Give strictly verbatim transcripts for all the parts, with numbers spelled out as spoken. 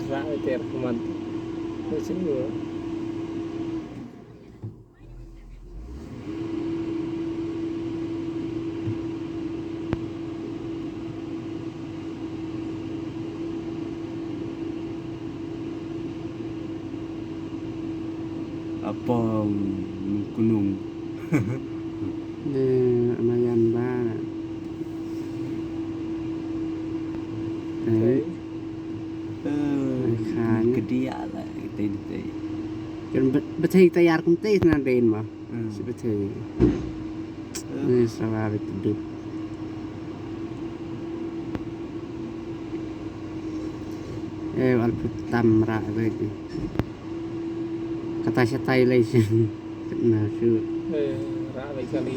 Rah ïa ter kmat. Ko sini. Apam kunung. Ne mayan ba. Eh. Eh, khan. Kedia lah, tei tei. Kan bet-, betei tayar kum tei na den ba. Hmm. Si betei. Eh. Ni sawa bet duk. Eh, wal putam ra lagi. Kata shatai lai sien. Kena shu. Eh, rah lai kali.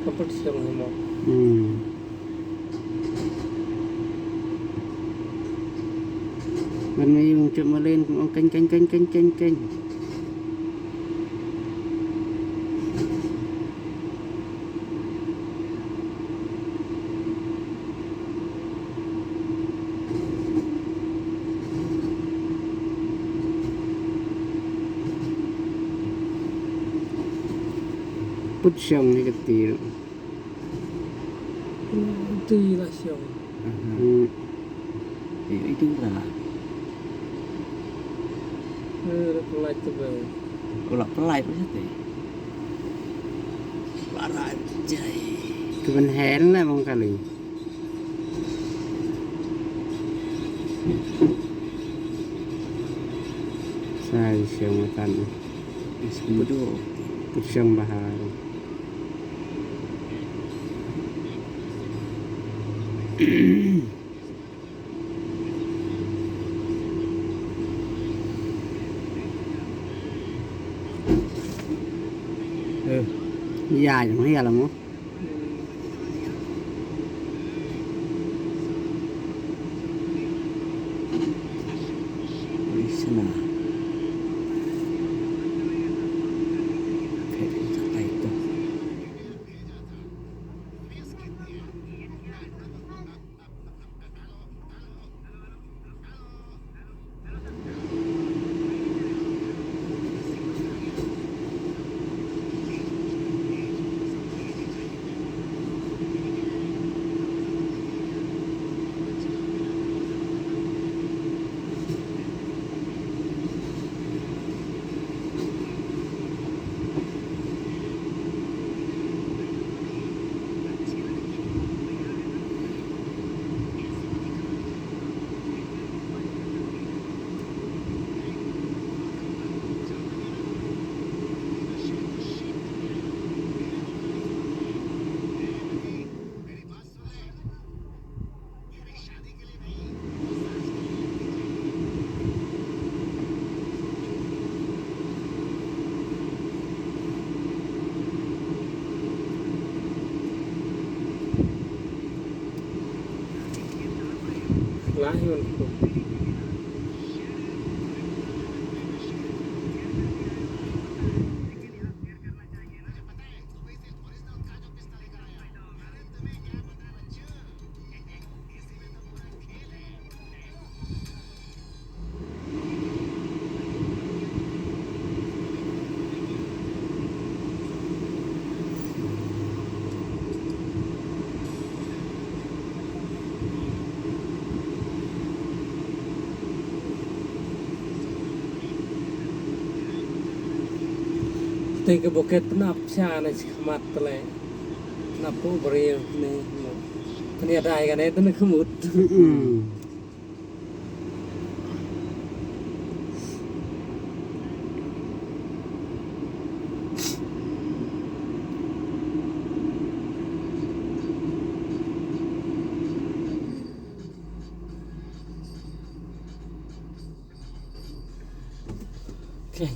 Competition ni mo. Hmm. Ban mei ung cuk malen ung keng keng keng keng keng keng. Put shong ni kati. Ti la shong. Aha. Hmm. Ïa, ïa, ïa, ïa. Eh, la pynlait tu, bang. Ko la pynlait, bang, te. La rai, jai. Tu ban hel na, bang, kali. Sai, siang matan. Is mudo. Siang bahar. Eh. Ïa, ïa, ïa, la mo. Ui, sana. Phet ka tai to. Te ka buket pynap sha na chi khmat tle. Pynap ko briew ne mo. Tani adai kane tani khmut. Hmm. Okay,